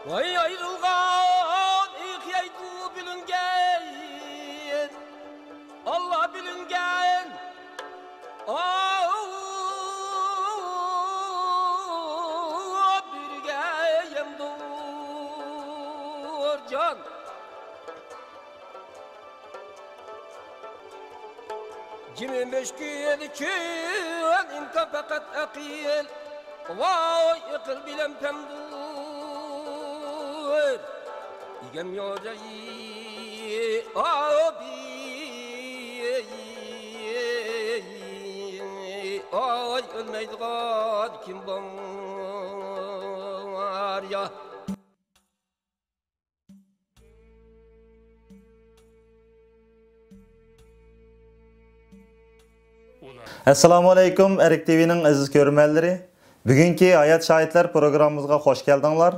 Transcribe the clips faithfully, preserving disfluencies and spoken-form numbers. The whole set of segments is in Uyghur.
ۋاي ئايرىلغان ئېقىيدۇ بىلىنگەن، ئاللا بىلىنگەن. ئاۋۇ بىرگە يەمدۇر جان. جىمى مۈشكۈل چۈن ئىمكان پەقەت ئەقىل. ۋاي ئەقىل بىلەن پەمدۇر ئىگەم يوجاي. ئاۋۇ بى ئاي ئۆلمەيدىغان كىم بار يا؟ ئەسسالامۇ ئەلەيكۇم، ئەرك تىۋىنىڭ ئەزىز كۆرۈرمەنلىرى. بۈگۈنكى ھايات شاھىتلار پروگراممىمىزغا خوش كەلدىڭلار.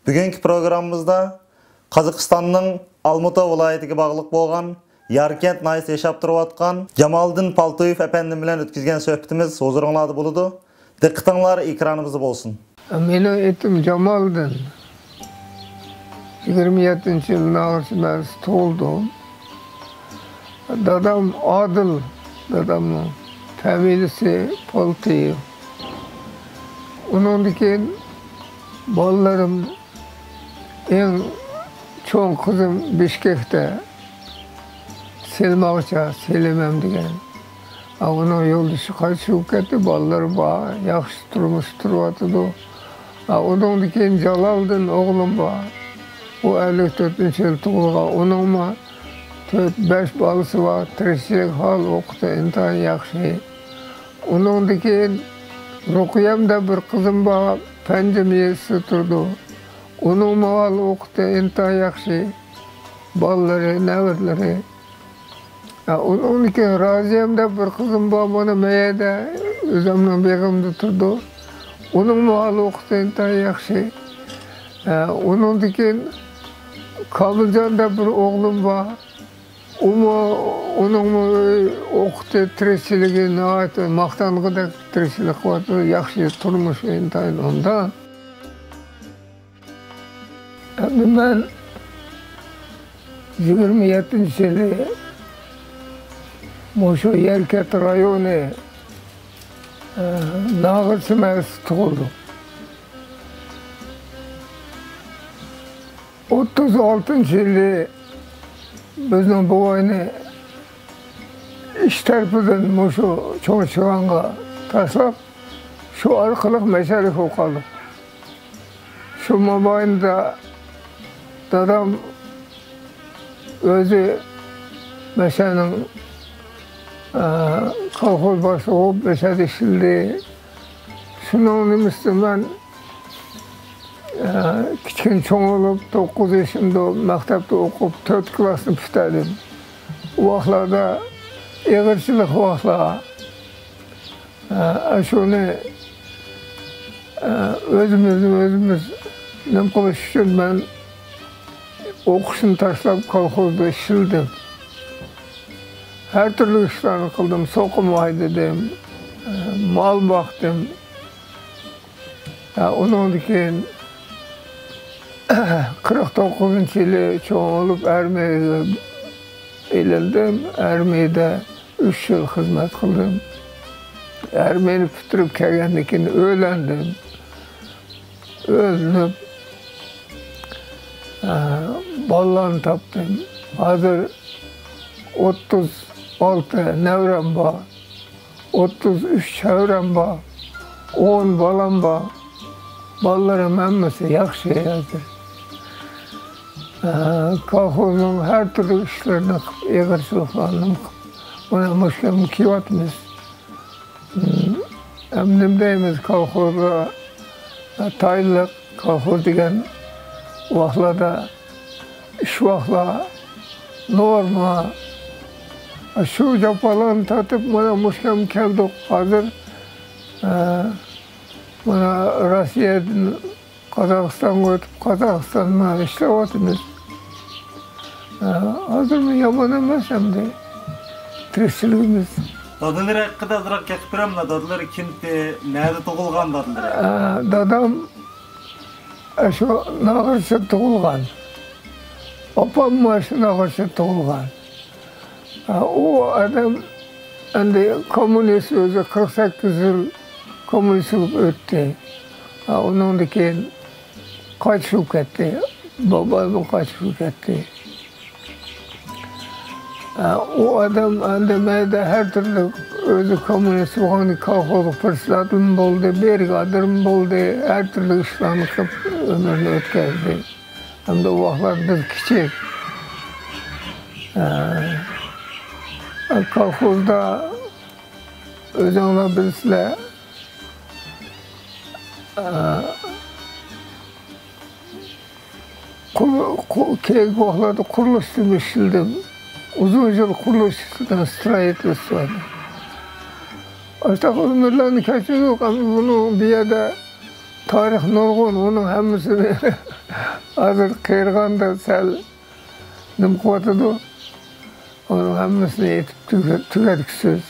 بۈگۈنكى پروگراممىمىزدا قازاقىستاننىڭ ئالمۇتا ۋىلايىتىگە باغلىق بولغان ياركەنت ناھىيەسىدە ياشاپ تۇرۇۋاتقان جامالدىن پالتويېف ئەپەندىم بىلەن ئۆتكۈزگەن سۆھبىتىمىز ھۇزۇرۇڭلاردا بولىدۇ. دىققىتىڭلار ئېكرانىمىزدا بولسۇن. مېنىڭ ئېتىم جامالدىن. يىگىرمە يەتتىنچى يىل ناغرىچى مەھەللىسىدە تۇغۇلدۇم. دادام ئادىل، دادامنىڭ فامىلىسى پالتىيېۋ. ئۇنىڭدىن كېيىن بالىلىرىم، ئەڭ چوڭ قىزىم بىشكەكتە سېلىماغچە، سېلىمەم دېگەن. ئا، ئۇنىڭ يولدىشى قايتىش بولۇپ كەتتى، بالىلىرى بار، ياخشى تۇرمۇش تۇرۇۋاتىدۇ. ئا، ئۇنىڭدىن كېيىن جالالدىن ئوغلۇم بار. ئۇ ئەللىك تۆتىنچى يىل تۇغۇلغان. ئۇنىڭمۇ تۆت، بەش بالىسى بار، تىرىكچىلىك ھال-ھوقۇقى ئىنتايىن ياخشى. ئۇنىڭدىن كېيىن رۇقىيەم دەپ بىر قىزىم بار، پەنجىم يېزىسىدا تۇرىدۇ. ئۇنىڭمۇ ھال-ھوقۇقى ئىنتايىن ياخشى. بالىلىرى، نەۋرىلىرى. ھە، ئۇنىڭدىن كېيىن رازىيەم دەپ بىر قىزىم بار، مانا مەيەدە ئۆزۈمنىڭ بېغىمدا تۇرىدۇ. ئۇنىڭمۇ ھال-ھوقۇقى ئىنتايىن ياخشى. ھە، ئۇنىڭدىن كېيىن كامىلجان دەپ بىر ئوغلۇم بار. ئۇمۇ، ئۇنىڭمۇ ئوقۇتى، تىرىكچىلىكى ناھايىتى ماختانغۇدەك تىرىكچىلىك قىلىۋاتىدۇ. ياخشى تۇرمۇش ئىنتايىن ئوبدان. ئەمدى مەن يىگىرمە يەتتىنچى يىلى مۇشۇ يەركەنت رايونى، ئە، ناغرىچى مەھەللىسىدە تۇغۇلدۇم. ئوتتۇز ئالتىنچى يىلى بىزنىڭ بوۋاينى ئىش تەرىپىدىن مۇشۇ چوڭ چىغانغا تاشلاپ، شۇ ئارقىلىق مەشەدە بولۇپ قالدۇق. شۇ مابەينىدە دادام ئۆزى مەشەنىڭ، ئە، كولخوز باشلىقى بولۇپ مەشەدە ئىشلىدى. شۇنىڭ نېمىسىدە مەن، ئە، كىچىكىدىن چوڭ بولۇپ، توققۇز يېشىمدا مەكتەپتە ئوقۇپ، تۆت كىلاسنى پۈتتۈردۈم. ئۇ ۋاقىتلاردا ئېغىرچىلىق ۋاقىتلار. ئە، شۇنى، ئە، ئۆزىمىزنى ئۆزىمىز نېمە قىلىش ئۈچۈن مەن ئوقۇشنى تاشلاپ، كولخوزدا ئىشلىدىم. ھەر تۈرلۈك ئىشلارنى قىلدىم، سوقۇم ھەيدىدىم، ئە، مال باقتىم. ھە، ئۇنىڭدىن كېيىن قىرىق توققۇزىنچى يىلى چوڭ بولۇپ ئارمىيەگە ئېلىندىم. ئارمىيەدە ئۈچ يىل خىزمەت قىلدىم. ئارمىيەنى پۈتتۈرۈپ كەلگەندىن كېيىن ئۆيلەندىم. ئۆيلىنىپ، ئە، بالىلارنى تاپتىم. ھازىر ئوتتۇز ئالتە نەۋرەم بار. ئوتتۇز ئۈچ چەۋرەم بار، ئون بالام بار. بالىلىرىم ھەممىسى ياخشى ھازىر. ئە، كولخوزنىڭ ھەر تۈرلۈك ئىشلىرىنى قىلىپ، ئېغىرچىلىقلارنى قىلىپ، مانا مۇشۇ كىيىۋاتىمىز. ئەمدى نېمە دەيمىز، كولخوزغا، ئە، تايىنلىق. كولخوز دېگەن ۋاقىتلاردا ئىش ۋاقىتلار، نورما. شۇ جاپالارنى تارتىپ، مانا مۇشۇ يەرگە كەلدۇق. ھازىر، ئە، مانا روسىيەدىن قازاقىستانغا ئۆتۈپ، قازاقىستاندا ئىشلەۋاتىمىز. ئە، ھازىرمۇ يامان ئەمەس ئەمدى تىرىكچىلىكىمىز. دادىلىرى ھەققىدە ئازراق گەپ قىلىپ بېرەملا؟ دادىلىرى كىمتى؟ نەدە تۇغۇلغان دادىلىرى؟ ئە، دادام ئاشۇ ناغرىچىدا تۇغۇلغان. ئاپاممۇ ئاشۇ ناغرىچىدا تۇغۇلغان. ئا، ئۇ ئادەم ئەمدى كوممۇنىست ئۆزى، قىرىق سەككىز يىل كوممۇنىست بولۇپ ئۆتتى. ئا، ئۇنىڭدىن كېيىن قايتىش بولۇپ كەتتى. بابايمۇ قايتىش بولۇپ كەتتى. ئا، ئۇ ئادەم ئەمدى مەيدە ھەر تۈرلۈك، ئۆزى كوممۇنىست بولغان، كولخوزغا پىرېدسېداتېلمۇ بولدى، برىگادىرمۇ بولدى، ھەر تۈرلۈك ئىشلارنى قىلىپ ئۆمرىنى ئۆتكەزدى. ئەمدى ئۇ ۋاقىتلار بىز كىچىك. ئا، كولخوزدا ئۆزۈڭلار بىلىسىلەر، ئا، قۇر-، قۇ-، كېيىنكى ۋاقىتلاردا قۇرۇلۇشتا ئىشلىدىم. ئۇزۇن يىل قۇرۇلۇشتا سترويىتېلىستۋودا. ئاشۇنداق ئۆمۈرلەرنى كەچۈردۇق. ئەمدى بۇنىڭ بۇ يەردە تارىخ نۇرغۇن، ئۇنىڭ ھەممىسىنى ھازىر قېرىغاندا سەل نېمە قىلىۋاتىدۇ؟ ئۇنىڭ ھەممىسىنى ئېيتىپ تۈگە-، تۈگەتكۈسىز.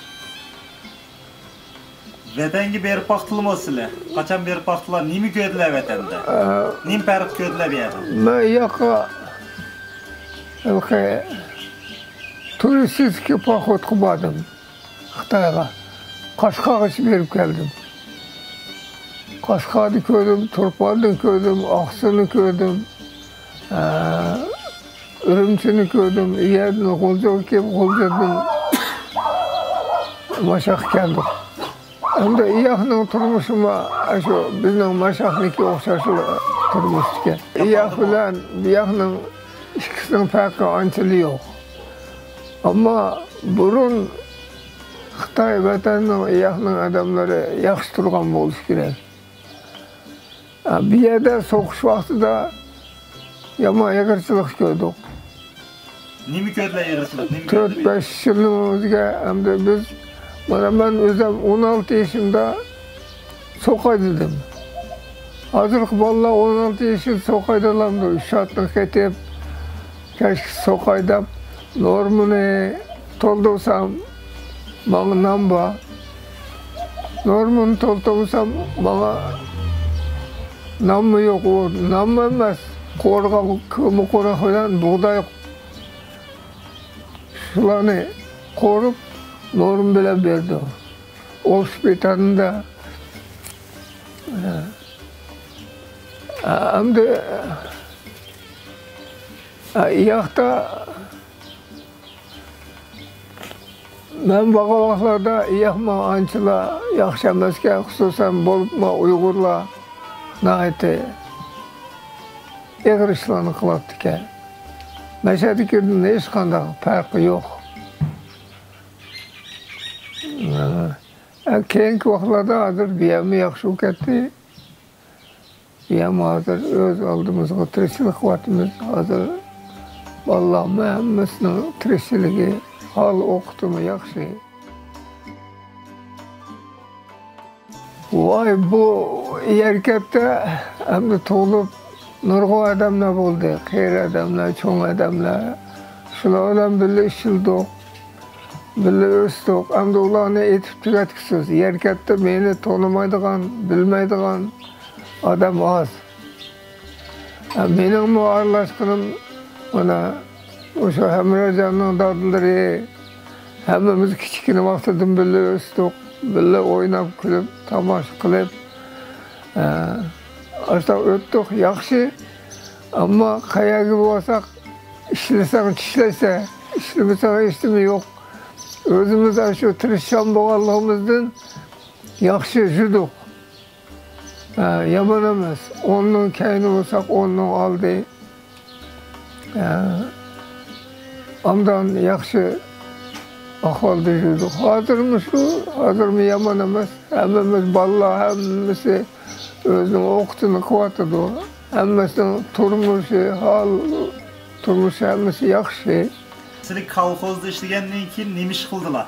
ۋەتەنگە بېرىپ باقتىلىمۇ سىلەر؟ قاچان بېرىپ باقتىلا؟ نېمە كۆردىلەر ۋەتەندە؟ ئە، نېمە پەرق كۆردىلەر بۇ يەردە؟ مەن ياققا ھېلىقى تۇرىستىكا پاخوتقا باردىم. خىتايغا. قەشقەرگىچە بېرىپ كەلدىم. قەشقەرنى كۆردۈم، تۇرپاننى كۆردۈم، ئاقسۇنى كۆردۈم. ئە، ئۈرۈمچىنى كۆردۈم، ئۇ يەردىن غۇلجىغا كېلىپ، غۇلجىدىن ماشاققا كەلدۇق. ئەمدى ئۇ ياقنىڭ تۇرمۇشىمۇ ئاشۇ بىزنىڭ ماشاقنىڭكىگە ئوخشاشلا تۇرمۇش ئىكەن. ئۇ ياق بىلەن بۇ ياقنىڭ ئىككىسىنىڭ پەرقى ئانچىلا يوق. ئەمما بۇرۇن خىتاي ۋەتەننىڭ، ئۇ ياقنىڭ ئادەملىرى ياخشى تۇرغان بولۇشى كېرەك. ئا، بۇ يەردە سوقۇش ۋاقتىدا يامان ئېغىرچىلىق كۆردۇق. نېمە كۆردىلەر ئېغىرچىلىق؟ نېمە كۆردى؟ تۆت، بەش يىلنىڭ ئۆزىگە ئەمدى بىز، مانا مەن ئۆزۈم ئون ئالتە يېشىمدا سوقاي دېدىم. ھازىرقى بالىلار ئون ئالتە يېشىدا سوقاي دەلامدۇ؟ ئۈچ سائەتنى قېتىپ، كەچكىسى سوقاي دەپ، نورمىنى تولدۇرسام، ماڭا نان بار. نورمىنى تولدۇرسام، ماڭا نانمۇ يوق، ئۇ نانمۇ ئەمەس، قورۇغان كۆممىقورۇق بىلەن بۇغداي، شۇلارنى قورۇپ، نورما بىلەن بېرىدۇ. ئوشۇپ يېتەندە، ئە، ئەمدى، ئە، ياقتا مەن بارغان ۋاقىتلاردا ياقمۇ ئانچىلا ياخشى ئەمەسكەن، خۇسۇسەن بولۇپمۇ ئۇيغۇرلار ناھايىتى ئېغىر ئىشلارنى قىلاتتىكەن. مەشەدىكىدىن ھېچقانداق پەرقى يوق. ئە، كېيىنكى ۋاقىتلاردا ھازىر بۇ يەرمۇ ياخشى بولۇپ كەتتى. بۇ يەرمۇ ھازىر ئۆز ئالدىمىزغا تىرىكچىلىك قىلىۋاتىمىز. ھازىر بالىلارمۇ ھەممىسىنىڭ تىرىكچىلىكى، ھال ئوقۇتىمۇ ياخشى. ۋاي، بۇ يەركەنتتە ئەمدى تۇغۇلۇپ نۇرغۇن ئادەملەر بولدى. قېرى ئادەملەر، چوڭ ئادەملەر. شۇلار بىلەن بىللە ئىشلىدۇق. بىللە ئۆستۇق. ئەمدى ئۇلارنى ئېيتىپ تۈگەتكۈسىز. يەركەنتتە مېنى تونۇمايدىغان، بىلمەيدىغان ئادەم ئاز. ھە، مېنىڭمۇ ئارىلاشقىنىم، مانا، مۇشۇ ھەمراجاننىڭ دادىلىرى، ھەممىمىز كىچىككىنە ۋاقتىدىن بىللە ئۆستۇق، بىللە ئويناپ، كۈلۈپ، تاماشا قىلىپ، ھە، ئاشۇنداق ئۆتتۇق، ياخشى. ئەمما قەيەرگە بارساق، ئىشلىسەڭ چىشلەيسەن، ئىشلىمىسەڭ ھېچنېمە يوق. ئۆزىمىز ئاشۇ تىرىشچان بولغانلىقىمىزدىن ياخشى يۈردۇق. ھە، يامان ئەمەس. ئوننىڭ كەينى بولساق، ئوننىڭ ئالدى. ھە، ئاندىن ياخشى ئەھۋالدا يۈردۇق. ھازىرمۇ شۇ، ھازىرمۇ يامان ئەمەس. ھەممىمىز بالىلار، ھەممىسى ئۆزىنىڭ ئوقۇتىنى قىلىۋاتىدۇ. ھەممىسىنىڭ تۇرمۇشى، ھال تۇرمۇشى، ھەممىسى ياخشى. سىلەر كولخوزدا ئىشلىگەندىن كېيىن نېمە ئىش قىلدىلا؟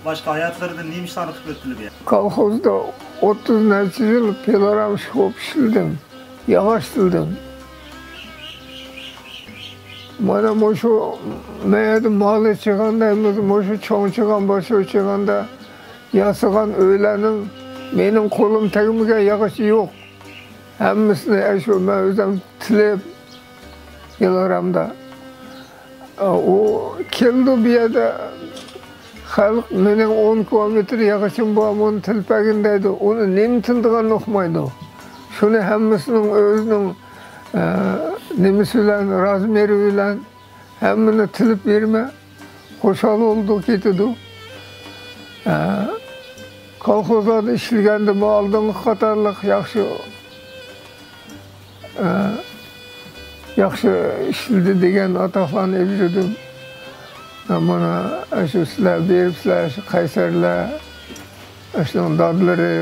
باشقا ھاياتلىرىدا نېمە ئىشلارنى قىلىپ ئۆتتىلە بۇ يەردە؟ كولخوزدا ئوتتۇز نەچچە يىل پىلورامشىك بولۇپ ئىشلىدىم. ياغاچ تىلدىم. مانا مۇشۇ مەيەردە مالى چىغان دەيمىز، مۇشۇ چوڭ چىغان، باشۇ چىغاندا ياسىغان ئۆيلەرنىڭ مېنىڭ قولۇم تەگمىگەن ياغىچى يوق. ھەممىسىنى ئاشۇ مەن ئۆزۈم تىلىپ، يىلغىرامدا. ئۇ كېلىدۇ بۇ يەردە، خەلق مېنىڭ ئون كىلومېتىر ياغىچىم بار، بۇنى تىلىپ بەرگىن دەيدۇ. ئۇنى نېمە تىلىدىغانلىقىنى ئۇقمايدۇ. شۇنى ھەممىسىنىڭ ئۆزىنىڭ، ئە، نېمىسى بىلەن، رازمېرى بىلەن ھەممىنى تىلىپ بېرىمەن. خۇشال بولىدۇ، كېتىدۇ. ئە، كولخوزلاردا ئىشلىگەندىمۇ ئالدىنقى قاتارلىق ياخشى، ئە، ياخشى ئىشلىدى دېگەن ئاتاقلارنى ئېلىپ يۈردۈم. مانا، ئاشۇ سىلەر بېرىپسىلەر، ئاشۇ قەيسەرلەر، ئاشۇنىڭ دادىلىرى،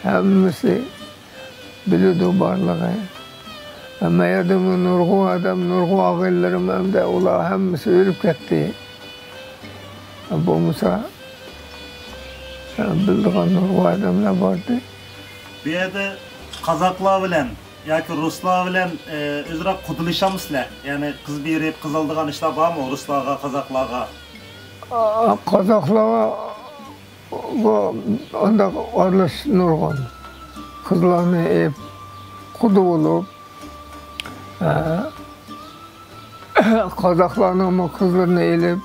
ھەممىسى بىلىدۇ بارلىقى. ھەممە يەردىمۇ نۇرغۇن ئادەم، نۇرغۇن ئاغىنىلىرىم ئەمدى ئۇلار ھەممىسى ئۆلۈپ كەتتى. بولمىسا، بىلىدىغان نۇرغۇن ئادەملەر باردى. بۇ يەردە قازاقلار بىلەن ياكى رۇسلار بىلەن، ئە، ئۆزئارا قۇدىلىشامسىلەر؟ يەنى قىز بېرىپ، قىز ئالىدىغان ئىشلار بارمۇ رۇسلارغا، قازاقلارغا؟ ئا، قازاقلارغا بۇ ئانداق ئارىلىشىش نۇرغۇن. قىزلارنى ئېلىپ، قۇدا بولۇپ، ئە، قازاقلارنىڭمۇ قىزلىرىنى ئېلىپ،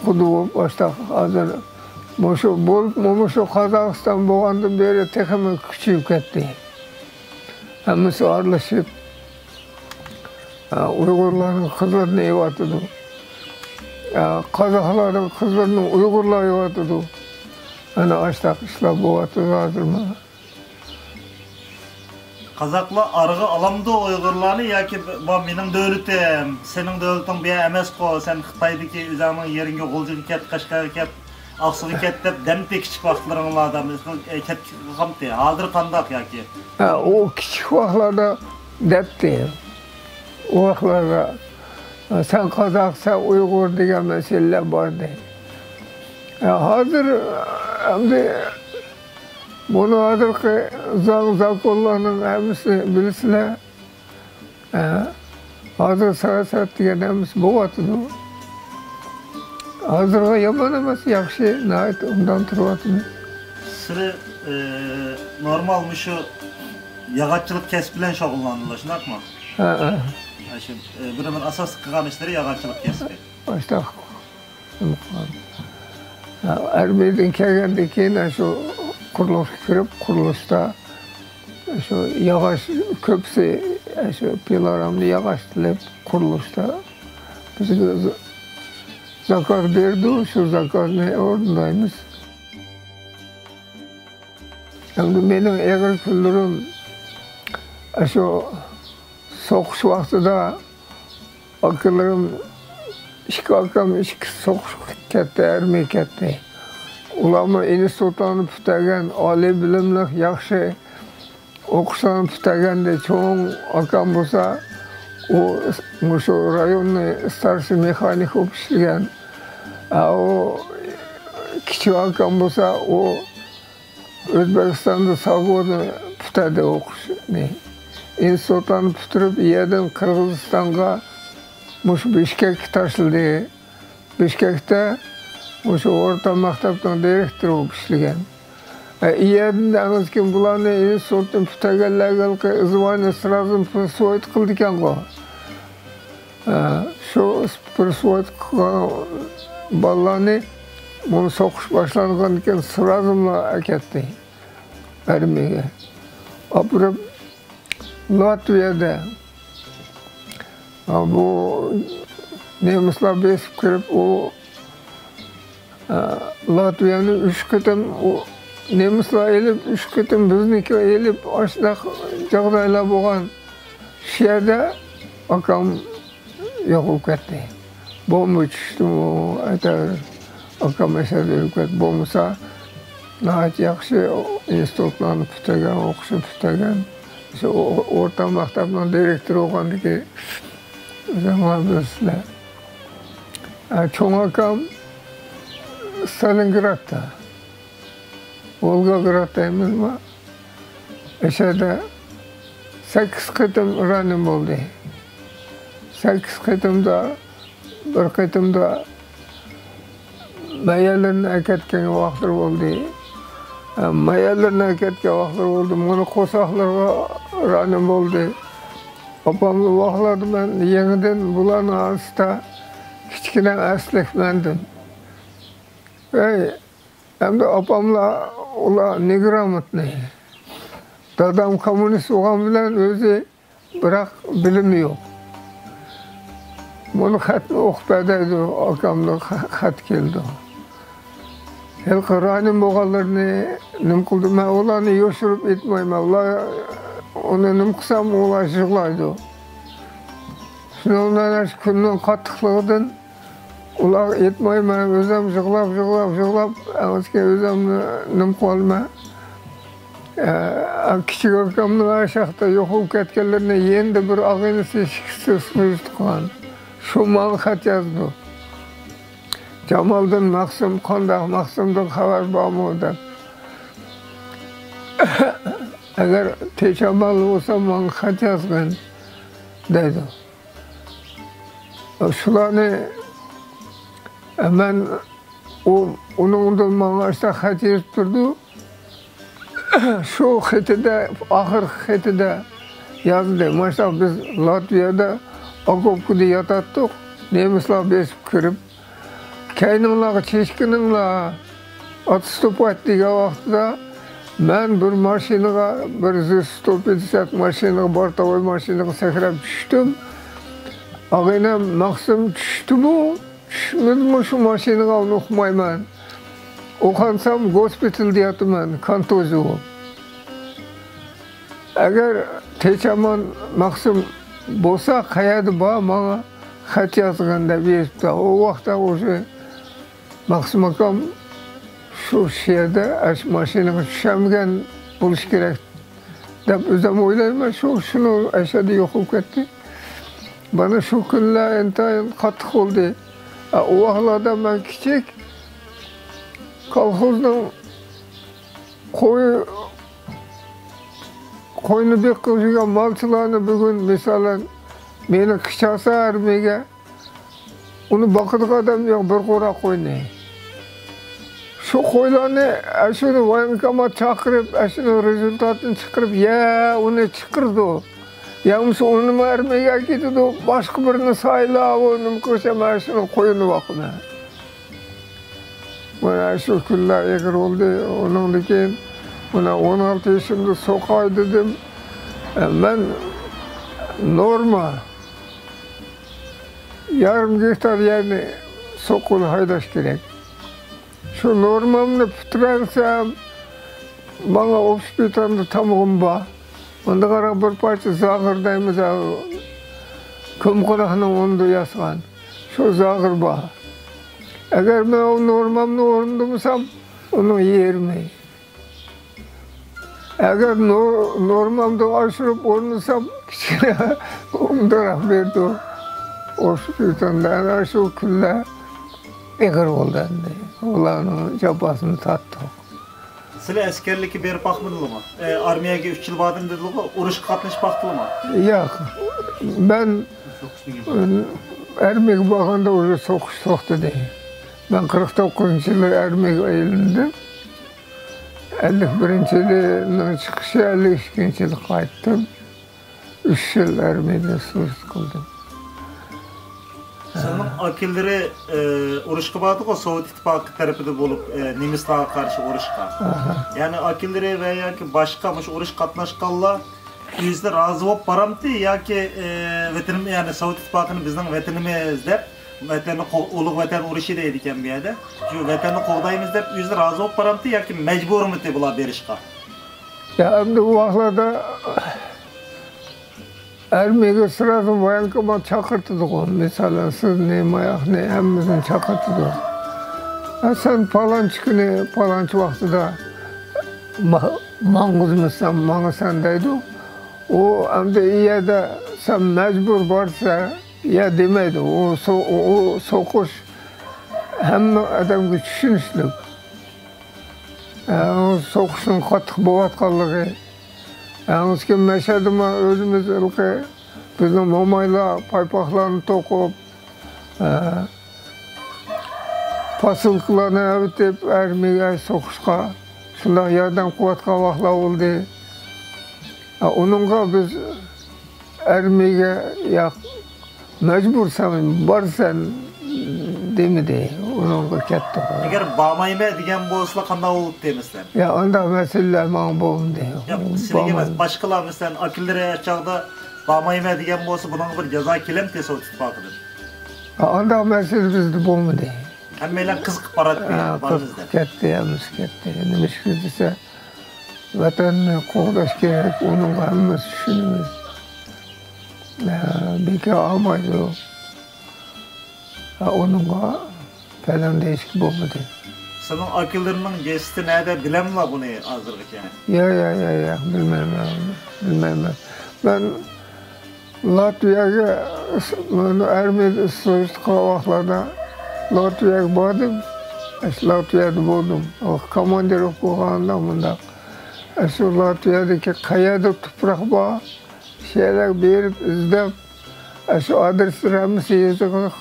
قۇدا بولۇپ، ئاشتاق ھازىر مۇشۇ بولۇپمۇ، مۇشۇ قازاقىستان بولغاندىن بېرى تېخىمۇ كۈچىيىپ كەتتى. ھەممىسى ئارىلىشىپ، ئۇيغۇرلارنىڭ قىزلىرىنى ئېلىۋاتىدۇ. قازاقلارنىڭ قىزلىرىنى ئۇيغۇرلار ئېلىۋاتىدۇ. ئەنە ئاشتاق ئىشلار بولۇۋاتىدۇ ھازىرمۇ. قازاقلار ئارىغا ئالامدۇ ئۇيغۇرلارنى ياكى، «بۇ مېنىڭ دۆلىتىم، سېنىڭ دۆلىتىڭ بۇ يەر ئەمەسقۇ، سەن خىتايدىكى ئۆزۈڭنىڭ يېرىڭگە، غۇلجىغا كەت، قەشقەرگە كەت»، ئاقسۇغا كەت دەپ دەمتى كىچىك ۋاقىتلىرىڭلاردا، مىسال، ئە، كەتكۈزۈپ قالمامتى؟ ھازىر قانداق ياكى؟ ھە، ئۇ كىچىك ۋاقىتلاردا دەپتى. ئۇ ۋاقىتلاردا، سەن قازاق، سەن ئۇيغۇر دېگەن مەسىلىلەر باردى. ھە، ھازىر ئەمدى بۇنى ھازىرقى زاڭ زاكونلارنىڭ ھەممىسىنى بىلىسىلەر. ھە، ھازىر سىياسەت دېگەن ھەممىسى بولۇۋاتىدۇ. ھازىرغا يامان ئەمەس، ياخشى، ناھايىتى ئوبدان تۇرۇۋاتىمىز. سىلى، ئى، نورمال مۇشۇ ياغاچچىلىق كەسپى بىلەن شۇغۇللىنىدىلا، شۇنداقمۇ؟ ھە، ھە. ھە، شۇ، ئى، بىر، بىر ئاساسلىق قىلغان ئىشلىرى ياغاچچىلىق كەسپى. ئاشتاق. ئارمىيەدىن كەلگەندىن كېيىن شۇ قۇرۇلۇشقا كىرىپ، قۇرۇلۇشتا شۇ ياغاچ كۆپىسى، شۇ پىلارامدا ياغاچ تىلىپ قۇرۇلۇشتا بىزگە زاكاز بېرىدۇ، شۇ زاكازنى ئورۇندايمىز. ئەمدى مېنىڭ ئېغىر كۈنلىرىم شۇ سوقۇش ۋاقتىدا ئاكىلىرىم، ئىككى ئاكام ئىككىسى سوقۇشقا كەتتى، ئارمىيەگە كەتتى. ئۇلارمۇ ئىنستىتۇتلارنى پۈتتۈرگەن، ئالىي بىلىملىك، ياخشى ئوقۇشلارنى پۈتتۈرگەندى. چوڭ ئاكام بولسا، ئۇ مۇشۇ رايوننى ستارشىي مېخانىك بولۇپ ئىشلىگەن. ئا، ئۇ كىچىك ئاكام بولسا، ئۇ ئۆزبېكىستاندا ساۋگوننى پۈتتۈردى ئوقۇشنى. ئىنستىتۇتلارنى پۈتتۈرۈپ، ئۇ يەردىن قىرغىزىستانغا مۇشۇ بىشكەككە تاشلىدى. بىشكەكتە مۇشۇ ئورتا مەكتەپنىڭ دىرېكتورى بولۇپ ئىشلىگەن. ئە، ئۇ يەردىن ئەڭ كېيىن بۇلارنى ئىنستىتۇتنى پۈتتۈرگەنلەرگە ھېلىقى звание сразу присвоить قىلىدىكەنغۇ. ھە، شۇ بىر سوۋېت قىلغان بالىلارنى، بۇنى سوقۇش باشلانغاندىن كېيىن سرازۇلا ئەكەتتى ئارمىيەگە. ئاپىرىپ، لاتۋىيەدە، ھە، بۇ نېمىسلار بېسىپ كىرىپ، ئۇ لاتۋىيەنى ئۈچ قېتىم ئۇ نېمىسلار ئېلىپ، ئۈچ قېتىم بىزنىڭكى ئېلىپ، ئاشۇنداق جاغدايلار بولغان. شۇ يەردە ئاكام يوقىلىپ كەتتى. بومبا چۈشتىمۇ، ئاكام ئەشەدە ئۆلۈپ كەتتى. بولمىسا، ناھايىتى ياخشى ئىنستىتۇتلارنى پۈتتۈرگەن، ئوقۇشنى پۈتتۈرگەن. شۇ ئورتا مەكتەپنىڭ دىرېكتورى بولغاندىكى زامانىمىزدا. ئە، چوڭ ئاكام ستالىنگرادتا، ۋولگوگراد دەيمىزما، ئەشەدە سەككىز قېتىم رانېن بولدى. سەككىز قېتىمدا، بىر قېتىمدا مەيەنلىرىنى ئەكەتكەن ۋاقىتلىرى بولدى. مايەنلىرىنىڭ كەتكەن ۋاقىتلىرى بولدى. مانا قورساقلىرىغا رانىم بولدى. ئاپامنى ۋاقلىدىم مەن يېڭىدىن بۇلارنى ئاستا كىچىكىنە ئەسلىك مەندىن. ئەي، ئەمدى ئاپاملار ئۇلار نېگراموتنى. دادام كوممۇنىست بولغان بىلەن ئۆزى بىراق بىلىمى يوق. بۇنى خەتنى ئوقۇپ بەر دەيدۇ، ئاكامدىن خە-، خەت كېلىدۇ. ھېلىقى رانىم بولغانلىرىنى نېمە قىلدىم؟ مەن ئۇلارنى يوشۇرۇپ ئېيتمايمەن. ئۇلار، ئۇنى نېمە قىلسام، ئۇلار يىغلايدۇ. شۇنىڭ بىلەن شۇ كۈننىڭ قاتتىقلىقىدىن ئۇلارغا ئېيتمايمەن، ئۆزۈم يىغلاپ، يىغلاپ، يىغلاپ، ئەڭسىكە ئۆزۈمنى نېمە قىلالماي. ئە، كىچىك ئاكامنىڭ ئاشاقتا يوقىلىپ كەتكەنلىرىنى يېنىدا بىر ئاغىنىسى، ئىككىسى سۇژىت قىلغان. شۇ ماڭا خەت يازىدۇ. «جامالدىن مەخسۇم قانداق؟ مەخسۇمدىن خەۋەر بارمۇ؟» دەپ. «ئەگەر تېچەمال بولسا، ماڭا خەت يازغىن» دەيدۇ. شۇلارنى مەن، ئۇ، ئۇنىڭدىن ماڭا ئاشتا خەت يېزىپ تۇردى. شۇ خېتىدە، ئاخىرقى خېتىدە يازدى. ماشۇنداق بىز لاتۋىيەدە ئوكوپكىدا ياتاتتۇق. نېمىسلار بېسىپ كىرىپ، «كەينىڭلارغا چېچىكىنىڭلار، ئاتستۇپات» دېگەن ۋاقتىدا مەن بىر ماشىنىغا، بىر زىس ستو پياتدېسات ماشىنىغا، بورتوۋوي ماشىنىغا سەكرەپ چۈشتۈم. ئاغىنەم مەخسۇم چۈشتىمۇ، چۈشمىدىمۇ شۇ ماشىنىغا، ئۇنى ئۇقمايمەن. ئۇقانسام گوسپىتالدا ياتىمەن، كونتۇزىيە بولۇپ. «ئەگەر تېچەمان مەخسۇم بولسا، قەيەردە بار، ماڭا خەت يازغىن» دەپ يېزىپتۇ. ئۇ ۋاقىتتا ئۇشۇ مەخسۇم ئاكام شۇ، شۇ يەردە، ئاشۇ ماشىنىغا چۈشەلمىگەن بولۇشى كېرەك دەپ ئۆزۈم ئويلايمەن. شۇ، شۇنىڭ ئەشەددىي يوقىلىپ كەتتى. مانا شۇ كۈنلەر ئىنتايىن قاتتىق بولدى. ئە، ئۇ ۋاقىتلاردا مەن كىچىك، كولخوزنىڭ قوي، قوينى بېقىپ يۈرگەن مالچىلارنى بۈگۈن، مىسالەن، مېنى قىچالسا ئارمىيەگە، ئۇنى باقىدىغان ئادەم يوق، بىر قورا قوينى. شۇ قويلارنى، ئەشۇنى ۋايېنكومات چاقىرىپ، ئەشۇنىڭ رېزۇلتاتىنى چىقىرىپ، يا ئۇنى چىقىرىدۇ، يا بولمىسا ئۇنىمۇ ئارمىيەگە ئەكېتىدۇ، باشقا بىرىنى سايلاپ، ئۇ نېمە قىلسا، مەن شۇنىڭ قويىنى باقىمەن. مانا شۇ كۈنلەر ئېغىر بولدى. ئۇنىڭدىن كېيىن مانا ئون ئالتە يېشىمدا سوقاي دېدىم. ئە، مەن نورما يېرىم گېكتار يەرنى سوققىلى ھايداش كېرەك. شۇ نورمامنى پۈتتۈرەلىسەم، ماڭا ئوبشپىتالدا تامغىم بار. ئۇندىغاراق بىر پارچە زاغىر دەيمىز، كۆم قوراقنىڭ ئۇنىدا ياسىغان. شۇ زاغىر بار. ئەگەر مەن ئۇ نورمامنى ئورۇندىمىسام، ئۇنىڭ يېرىمى. ئەگەر نور-، نورمامدىن ئاشۇرۇپ ئورۇندىسام، كىچىككىنە ئۇندىراق بېرىدۇ. ئوبشپىتالدا ئەنە شۇ كۈنلەر ئېغىر بولدى ئەمدى. ئۇلارنىڭ جاپاسىنى تارتتۇق. سىلەر ئەسكەرلىككە بېرىپ باقمىدىلىمۇ؟ ئە، ئارمىيەگە ئۈچ يىل باردىم دېدىلىغۇ، ئۇرۇشقا قاتنىشىپ باقتىلىمۇ؟ ياق. مەن، ئە، ئارمىيەگە بارغاندا ئۇرۇش، سوقۇش توختىدى. مەن قىرىق توققۇزىنچى يىلى ئارمىيەگە ئايلاندىم. ئەللىك بىرىنچى يىلىنىڭ چىقىشى، ئەللىك ئىككىنچى يىلى قايتتىم. ئۈچ يىل ئارمىيەدە سۇژىت قىلدىم. سىلىنىڭ ئاكىلىرى، ئە، ئۇرۇشقا باردىغۇ، سوۋېت ئىتتىپاقى تەرىپىدە بولۇپ، ئە، نېمىسلارغا قارشى ئۇرۇشقا. ئاھا. يەنى ئاكىلىرى ۋە ياكى باشقا مۇشۇ ئۇرۇشقا قاتناشقانلار ئۆزلىرى رازى بولۇپ بارامتى ياكى، ئە، ۋەتىنىم-، يەنى سوۋېت ئىتتىپاقىنى بىزنىڭ ۋەتىنىمىز دەپ، ۋەتەننى قو-، ئۇلۇغ ۋەتەن ئۇرۇشى دەيدىكەن بۇ يەردە. شۇ ۋەتەننى قوغدايمىز دەپ ئۆزلىرى رازى بولۇپ بارامتى ياكى مەجبۇرمىتى بۇلار بېرىشقا؟ يا، ئەمدى ئۇ ۋاقىتلاردا ئارمىيەگە سرازۇ ۋايېنكومات چاقىرتىدىغۇ. مىسالەن، سىزنى، ماياقنى، ھەممىمىزنى چاقىرتىدۇ. ھە، سەن پالانچى كۈنى، پالانچى ۋاقتىدا ما-، ماڭغۇزمىسام، ماڭىسەن دەيدۇ. ئۇ ئەمدى ئۇ يەردە سەن مەجبۇر بارسا، يا دېمەيدۇ. ئۇ سو-، ئۇ، ئۇ سوقۇش ھەممە ئادەمگە چۈشىنىشلىك. ئە، ئۇ سوقۇشنىڭ قاتتىق بولۇۋاتقانلىقى. ئەڭ كېيىن مەشەدىمۇ ئۆزىمىز ھېلىقى بىزنىڭ مومايلار پايپاقلارنى توقۇپ، ئە، پاسىلكىلارنى ئەۋېتىپ، ئارمىيەگە سوقۇشقا شۇنداق ياردەم قىلىۋاتقان ۋاقىتلار بولدى. ئۇنىڭغا بىز ئارمىيەگە، ياق، مەجبۇرسەن، بارسەن دېمىدى. ئۇنىڭغا كەتتۇق. ئەگەر بارمايمەن دېگەن بولسىلا قانداق بولۇپتى، مەسىلەن؟ يا، ئانداق مەسىلىلەر ماڭا بولمىدى. ياق، سېنىڭ ئەمەس، بارمايمەن. باشقىلار، مەسىلەن، ئاكىلىرى چاغدا بارمايمەن دېگەن بولسا، بۇنىڭغا بىر جازا كېلەمتى سوۋېت ئىتتىپاقىدىن؟ ئانداق مەسىلە بىزدە بولمىدى. ھەممەيلەن قىزىقىپ باراتتى، ھە، بارىمىز قىزىقىپ دەپ. كەتتى، ھەممىسى كەتتى. نېمىشقا دېسە، ۋەتەننى قوغداش كېرەك، ئۇنىڭغا ھەممىمىز چۈشىنىمىز. ھە، بىكار ئالمايدۇ. ھە، ئۇنىڭغا پەلەن دېيىشكە بولمىدى. سېنىڭ ئاكىلىرىنىڭ گېزىتى نەدە، بىلەملا بۇنى ھازىرغىچە؟ يا، يا، يا، يا، بىلمەيمەن، بىلمەيمەن. مەن لاتۋىيەگە، مەن ئارمىيەدە سوۋېت قىلغان ۋاقىتلاردا لاتۋىيەگە باردىم. ئاشۇ لاتۋىيەدە بولدۇم. كوماندىروۋكا بولغاندا مۇنداق. ئاشۇ لاتۋىيەدىكى قەيەردە تۇپراق بار، شۇ يەرلەرگە بېرىپ ئىزدەپ، ئاشۇ ئادرېسلار ھەممىسى يېزىقلىق.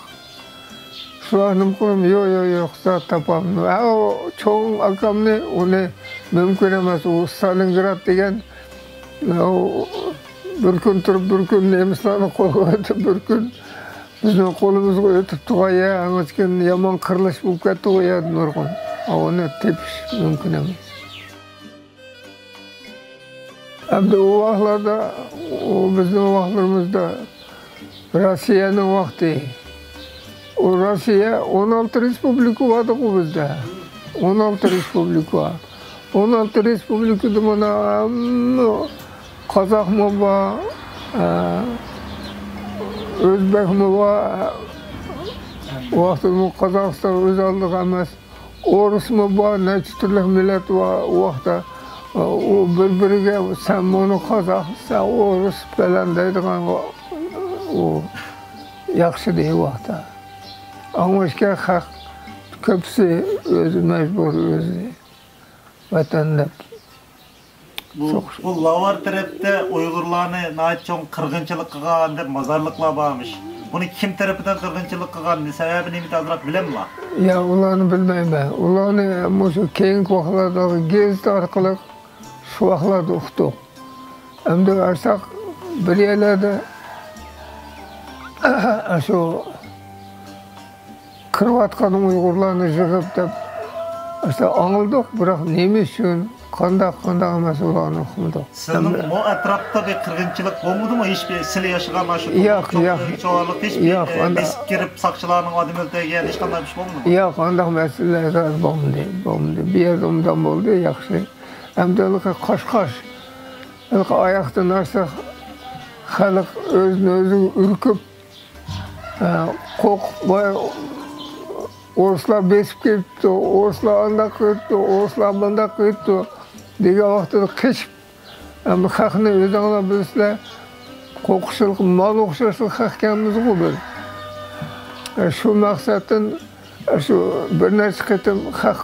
شۇلار نېمە قىلىمەن؟ يوق، يوق، يوق، زادى تاپالمىدىم. ھە، ئۇ چوڭ ئاكامنى، ئۇنى مۇمكىن ئەمەس، ئۇ ستالىنگراد دېگەن، ئۇ بىر كۈن تۇرۇپ، بىر كۈن نېمىسلارنىڭ قولىغا ئۆتۈپ، بىر كۈن بىزنىڭ قولىمىزغا ئۆتۈپ تۇرغان يەر، ئاڭلاشكىن يامان قىرىلىش بولۇپ كەتتىغۇ يەردە نۇرغۇن. ئۇنى تېپىش مۇمكىن ئەمەس. ئەمدى ئۇ ۋاقىتلاردا، ئۇ بىزنىڭ ۋاقىتلىرىمىزدا روسىيەنىڭ ۋاقتى. ئۇ روسىيە، ئون ئالتە رېسپۇبلىكا باردىغۇ بىزدە. ئون ئالتە رېسپۇبلىكا. ئون ئالتە رېسپۇبلىكىدا مانا ھەممە قازاقمۇ بار، ئە، ئۆزبەكمۇ بار. ئۇ ۋاقىتتا قازاقىستان ئۆز ئالدىغا ئەمەس. ئورۇسمۇ بار، نەچچە تۈرلۈك مىللەت بار ئۇ ۋاقىتتا. ئۇ بىر-بىرىگە، «سەن مۇنۇ قازاق، سەن ئورۇس» پەلەن دەيدىغان ئۇ ياخشى ئىدى ئۇ ۋاقىتتا. ئاڭلاشكەن خەق كۆپىسى ئۆزى مەجبۇر، ئۆزى ۋەتەن دەپ. بۇ، سوقۇش. بۇ لاۋار تەرەپتە ئۇيغۇرلارنى ناھايىتى چوڭ قىرغىنچىلىق قىلغان دەپ مازارلىقلار بارمىش. بۇنى كىم تەرىپىدىن قىرغىنچىلىق قىلغان، سەۋەبى نېمە، ئازراق بىلەملا؟ يا، ئۇلارنى بىلمەيمەن. ئۇلارنى مۇشۇ كېيىنكى ۋاقىتلاردىغى گېزىت ئارقىلىق شۇ ۋاقىتلاردا ئۇقتۇق. ئەمدى ئارساق بىر يەرلەردە شۇ كىرىۋاتقان ئۇيغۇرلارنى يىغىپ دەپ، ئاشۇنداق ئاڭلىدۇق، بىراق نېمە ئۈچۈن، قانداق، قانداق ئەمەس، ئۇلارنى ئۇقمىدۇق. سىزنىڭ ئەمدى بۇ ئەتراپتا بىر قىرغىنچىلىق بولمىدىمۇ؟ ھېچبىر سىلى ياشىغان شۇ ياق، ياق. چوغانلىق ھېچبىر، ياق، ئانداق بېسىپ كىرىپ ساقچىلارنىڭ ئادىمى ئۆلتۈرگەن ھېچقانداق ئىش بولمىدىمۇ؟ ياق، ئانداق مەسىلىلەر بولمىدى، بولمىدى. بۇ يەردە ئۇنداق بولدى، ياخشى. ئەمدى ھېلىقى قاش-قاش، ھېلىقى ئاياقتىن ئاشسا خەلق ئۆزىنى ئۆزى ئۈركۈپ، ئە، قورقۇپ، ۋاي، ئورۇسلار بېسىپ كېلىپتۇ، ئورۇسلار ئانداق قىلىپتۇ، ئورۇسلار مۇنداق قىلىپتۇ دېگەن ۋاقتىدا قېچىپ، ئەمدى خەقنى ئۆزۈڭلار بىلىسىلەر، قورقۇشلۇق مال ئوخشاشلا خەق ئىكەنمىزغۇ بىز. ئە، شۇ مەقسەتتىن، ئە، شۇ بىر نەچچە قېتىم خەق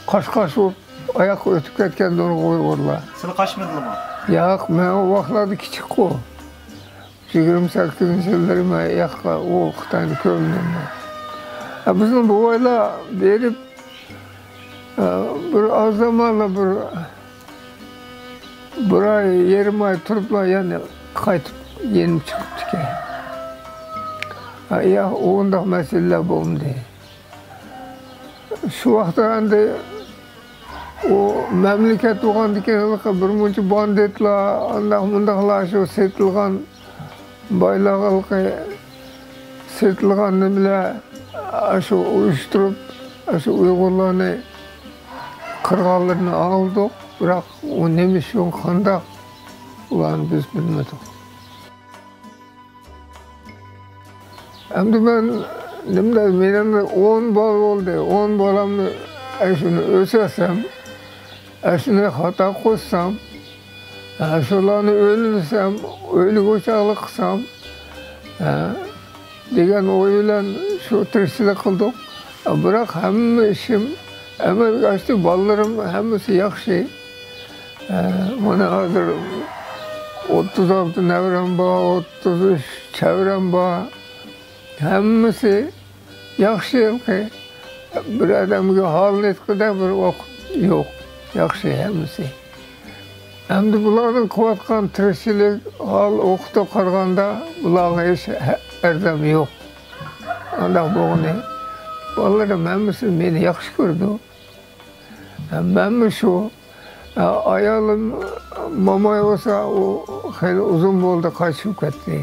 قاش-قاش بولۇپ ئاياققا ئۆتۈپ كەتكەن نۇرغۇن ئۇيغۇرلار. سىلەر قاچمىدىلىمۇ؟ ياق، مەن ئۇ ۋاقىتلاردا كىچىكقۇ. يىگىرمە سەككىزىنچى يىللىرى مەن ياققا ئۇ خىتاينى كۆرمىدىم مەن. ئە، بىزنىڭ بوۋايلار بېرىپ، ئە، بىر ئاز زامانلا بىر، بىر ئاي، يېرىم ئاي تۇرۇپلا يەنە قايتىپ يېنىپ چىقىپتىكەن. ئە، يا، ئۇنداق مەسىلىلەر بولمىدى. شۇ ۋاقىتتا ئەمدى ئۇ مەملىكەت بولغاندىكىن ھېلىقى بىر مۇنچە باندىتلار، ئانداق مۇنداقلار شۇ سېتىلغان بايلىقلىقى سېتىلغان نېمىلەر، ئاشۇ ئۇيۇشتۇرۇپ، ئاشۇ ئۇيغۇرلارنى قىرغانلىرىنى ئاڭلىدۇق، بىراق ئۇ نېمە ئۈچۈن، قانداق، ئۇلارنى بىز بىلمىدۇق. ئەمدى مەن نېمە دەي، مېنىڭ ئون بالا بولدى، ئون بالامنى ئەشۇنى ئۆسەتسەم، ئەشۇنى خاتا قوشسام، ئە، شۇلارنى ئۆيلەندۈرسەم، ئۆيلۈك ئوچاقلىق قىلسام، ئە، دېگەن ئوي بىلەن شۇ تىرىكچىلىك قىلدۇق. ئە، بىراق ھەممە ئىشىم ئەمەلگە ئاشتى، بالىلىرىم ھەممىسى ياخشى. ئە، مانا ھازىر ئوتتۇز ئالتە نەۋرەم بار، ئوتتۇز ئۈچ چەۋرەم بار. ھەممىسى ياخشى ھېلىقى. بىر ئادەمگە ھالنى ئېيتقۇدەك بىر ۋاقىت يوق. ياخشى ھەممىسى. ئەمدى بۇلارنىڭ قىلىۋاتقان تىرىكچىلىك، ھال-ئوقۇتىغا قارىغاندا بۇلارغا ھېچ ھە-، ئەرزان يوق. ئانداق بولغىنى، بالىلىرىم ھەممىسى مېنى ياخشى كۆرىدۇ. مەنمۇ شۇ. ئايالىم موماي بولسا، ئۇ خېلى ئۇزۇن بولدى، قايتىپ كەتتى.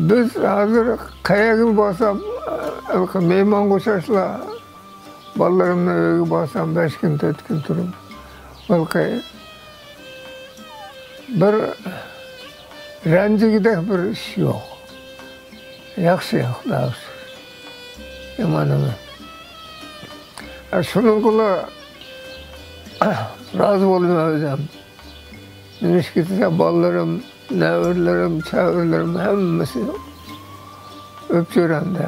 بىز ھازىر قەيەرگە بارسام، ھېلىقى مېھمانغا ئوخشاشلا، بالىلىرىمنىڭ ئۆيىگە بارسام، بەش كۈن، تۆت كۈن تۇرۇپ، ھېلىقى بىر رەنجىگۈدەك بىر ئىش يوق. ياخشى، خۇداغا شۈكۈر. يامان ئەمەس. ھە، شۇنىڭغىلا رازى بولىمەن ئۆزۈم. نېمىشقا دېسە، بالىلىرىم، نەۋرىلىرىم، چەۋرىلىرىم ھەممىسى ئۆپچۆرەمدە.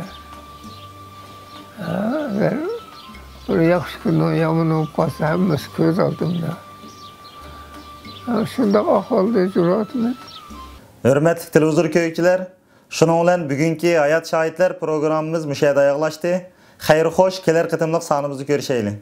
ھە، ئەگەر بىر ياخشى كۈنى، يامان بولۇپ قالسا، ھەممىسى كۆز ئالدىمدا. ھە، شۇنداق ئەھۋالدا يۈرۈۋاتىمەن. ھۆرمەتلىك تېلېۋىزور كۆرگۈچىلەر، شۇنىڭ بىلەن بۈگۈنكى ھايات شاھىتلار پروگراممىمىز مۇشۇ يەردە ئاياغلاشتى. خەير خوش، كېلەر قېتىملىق سانىمىزدا كۆرۈشەيلى.